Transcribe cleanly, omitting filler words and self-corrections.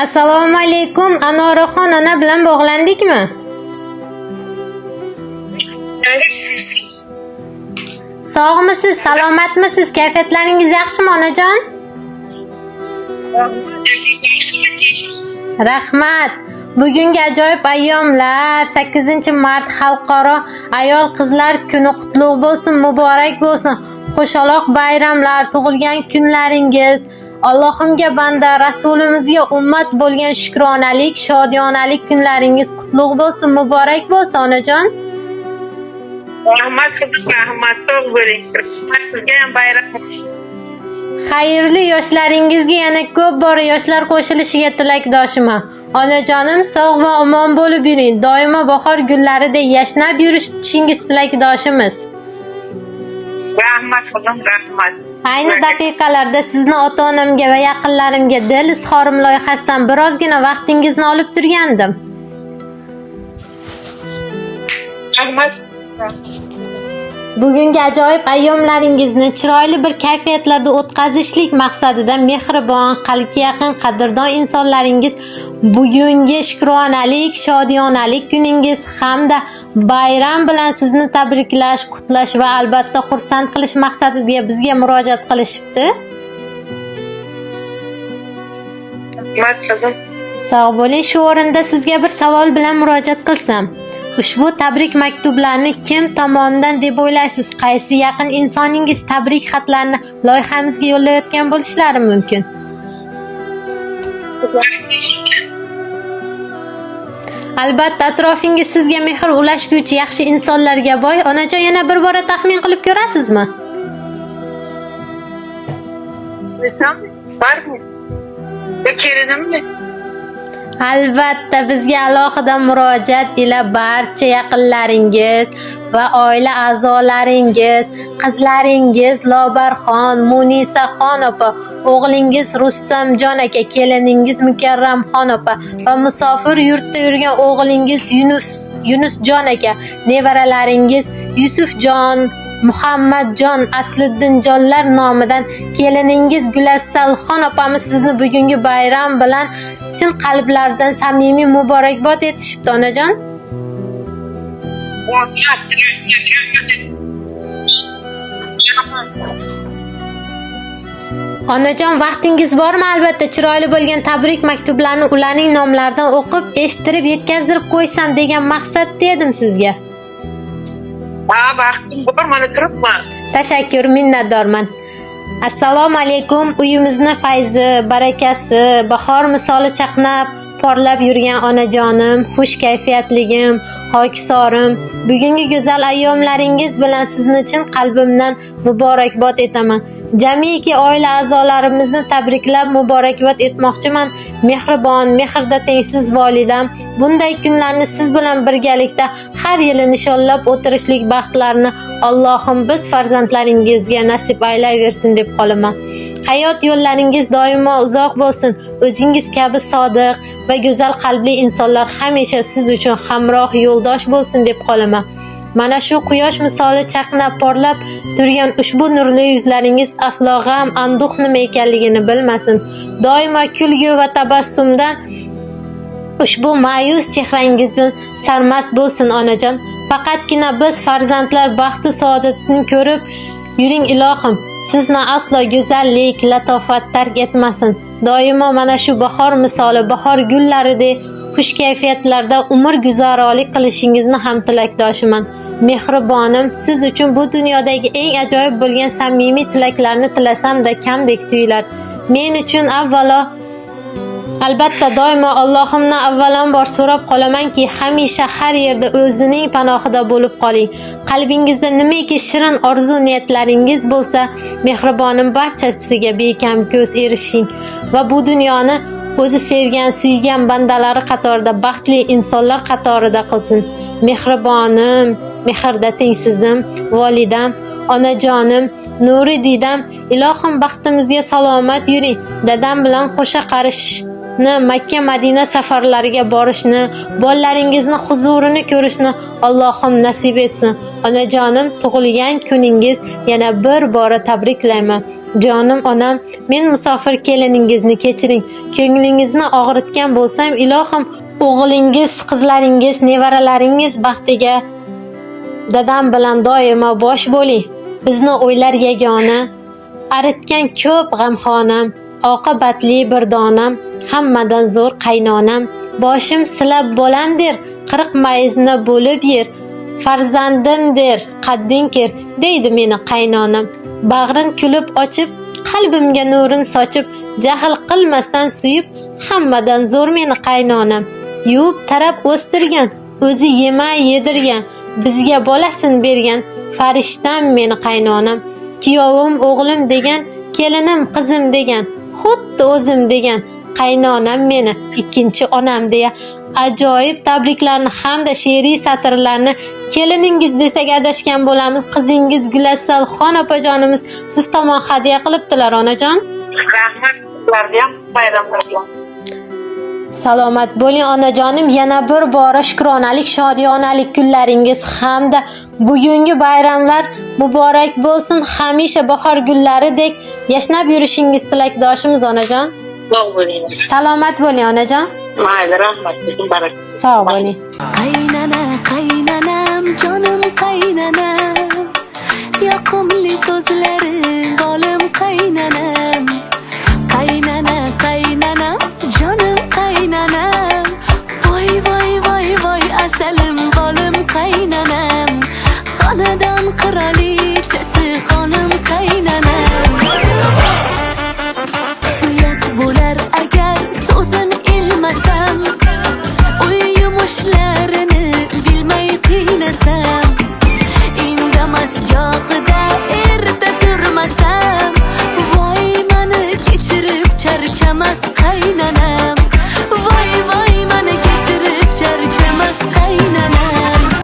Assalomu alaykum, Anoraxon ona bilan bog'landikmi? Sog'misiz, salomatmisiz, kayfiyatlaringiz yaxshimi, onajon? Rahmat. Bugungi ajoyib ayyomlar 8-mart Xalqaro ayol qizlar kuni qutlug' bo'lsin, muborak bo'lsin. Qo'shaloq bayramlar, tug'ilgan kunlaringiz, Allohimga banda, Rasulimizga ummat bo'lgan shukronalik, shodiyonalik kunlaringiz qutlug' bo'lsin, muborak bo'lsin, onajon. Rahmat qizim, rahmat. Sog' bo'ling. Rahmat, bizga ham bayram. Xayrli yoshlaringizga yana ko'p bora yoshlar qo'shilishiga tilakdoshiman. Onajonim, sog' va omon bo'lib yuring. Doimo bahor gullaridek yashnab yurishingiz tilakdoshimiz. Rahmat qizim, rahmat. Ayni daqiqalarda sizni ota-onamga va yaqinlarimga dil izhorim loyihasidan birozgina vaqtingizni olib turgandim. Rahmat. Bugungi ajoyib ayyomlaringizni chiroyli bir kayfiyatlarda o'tkazishlik maqsadida mehribon, qalbga yaqin, qadrdon insonlaringiz bugungi shukronalik, shodiyonalik kuningiz hamda bayram bilan sizni tabriklash, qutlash va albatta xursand qilish maqsadida bizga murojaat qilishibdi. Rahmat qizim. Sog' bo'ling. Shu o'rinda sizga bir savol bilan murojaat qilsam. Ushbu tabrik maktublarini kim tomonidan deb o'ylaysiz? Qaysi yaqin insoningiz tabrik xatlarini loyihamizga yo'llayotgan bo'lishlari mumkin? Albatta, atrofingiz sizga mehr ulashguvchi yaxshi insonlarga boy. Onajon, yana bir bora taxmin qilib ko'rasizmi? Bilsammi? Bormi? Yo kelinimmi? Albatta, bizga alohida murojaat ila barcha yaqinlaringiz va oila a'zolaringiz, qizlaringiz Lobarxon, Munisaxon opa, o'g'lingiz Rustamjon aka, keliningiz Mukarramxon opa va musofir yurtda yurgan o'g'lingiz Yunusjon aka, nevaralaringiz Yusufjon, Muhammadjon, Asliddinjonlar nomidan keliningiz Gulassalxon opamiz sizni bugungi bayram bilan chin qalblaridan samimiy muborakbod etishibdi, onajon. Rahmat, rahmat, rahmat. Onajon, vaqtingiz bormi? Albatta, chiroyli bo'lgan tabrik maktublarini ularning nomlaridan o'qib, eshittirib, yetkazdirib qo'ysam degan maqsadda edim sizga. Ha, vaqtim bor, mana turibman. Tashakkur, minnatdorman. Assalomu alaykum, uyimizni fayzi, barakasi, bahor misoli chaqnab, porlab yurgan onajonim, xush kayfiyatligim, hokisorim, bugungi go'zal ayyomlaringiz bilan sizni chin qalbimdan muborakbod etaman. Jamiki oila a'zolarimizni tabriklab muborakbod etmoqchiman. Mehribon, mehrda tengsiz volidam, bunday kunlarni siz bilan birgalikda har yili nishonlab o'tirishlik baxtlarini Allohim biz farzandlaringizga nasib aylayversin deb qolaman. Hayot yo'llaringiz doimo uzoq bo'lsin. O'zingiz kabi sodiq va go'zal qalbli insonlar hamisha siz uchun hamroh, yo'ldosh bo'lsin deb qolaman. Mana shu quyosh misoli chaqnab porlab turgan ushbu nurli yuzlaringiz aslo g'am, anduh nima ekanligini bilmasin. Doimo kulgu va tabassumdan ushbu ma'yus chehrangizdan sarmast bo'lsin, onajon. Faqatgina biz farzandlar baxtu saodatini ko'rib yuring, ilohim. Sizni aslo go'zallik, latofat tark etmasin. Doimo mana shu bahor misoli, bahor gullaridek xush kayfiyatlarda umr guzaronlik qilishingizni ham tilakdoshiman. Mehribonim, siz uchun bu dunyodagi eng ajoyib bo'lgan samimiy tilaklarni tilasam-da kamdek tuyular. Men uchun avvalo albatta doimo Allohimdan avvalambor so'rab qolamanki, hamisha har yerda o'zining panohida bo'lib qoling. Qalbingizda nimaki shirin orzu niyatlaringiz bo'lsa, mehribonim, barchasiga bekam ko'z erishing va bu dunyoni o'zi sevgan, suygan bandalari qatorida baxtli insonlar qatorida qilsin. Mehribonim, mehrda tengsizim, volidam, onajonim, nuri didam, ilohim baxtimizga salomat yuring. Dadam bilan qo'sha qarishni, Makka Madina safarlariga borishni, bolalaringizni huzurini ko'rishni Allohim nasib etsin. Onajonim, tug'ilgan kuningiz yana bir bora tabriklayman. Jonim onam, men musofir keliningizni kechiring. Ko'nglingizni og'ritgan bo'lsam, ilohim o'g'lingiz, qizlaringiz, nevaralaringiz baxtiga dadam bilan doimo bosh bo'ling. Bizni o'ylar yagona, aritgan ko'p g'amxonam, oqibatli bir donam, hammadan zo'r qaynonam. Boshim silab bolam der, 40 mayizni bo'lib yer. Farzandim der, qadding ker, deydi meni qaynonam. Bag'rin kulib ochib, qalbimga nurin sochib, jahl qilmasdan suyib, hammadan zo'r meni qaynonam. Yuvib tarab o'stirgan, o'zi yemay yedirgan, bizga bolasin bergan farishtam meni qaynonam. Kuyovim o'g'lim degan, kelinim qizim degan, xuddi o'zim degan qaynonam meni ikkinchi onam deya ajoyib tabriklarni hamda she'riy satrlarni keliningiz desak adashgan bo'lamiz. Qizingiz Gulasalxon opajonimiz siz tomon hadya qilibdilar onajon. Rahmat, sizlarga ham bayramlar bilan. Salomat bo'ling onajonim. Yana bir bora shukronalik, shodiyonalik kunlaringiz hamda bugungi bayramlar muborak bo'lsin. Hamisha bahor gullaridek yashnab yurishingiz tilakdoshimiz onajon. Sog' bo'ling. Salomat bo'ling onajon. Mayli, rahmat qizim, baraka. Sog' bo'ling. Qaynana, qaynanam, jonim qaynanam, yoqimli so'zlari bolim qaynanam. Qaynana, qaynanam, jonim qaynanam, voy voy voy voy asalim bolim qaynanam, xonadon qirolichasi xonim qaynanam. Uyat bo'lar agar so'zin ilmasam, uy yumushlarini bilmay qiynasam, indamas.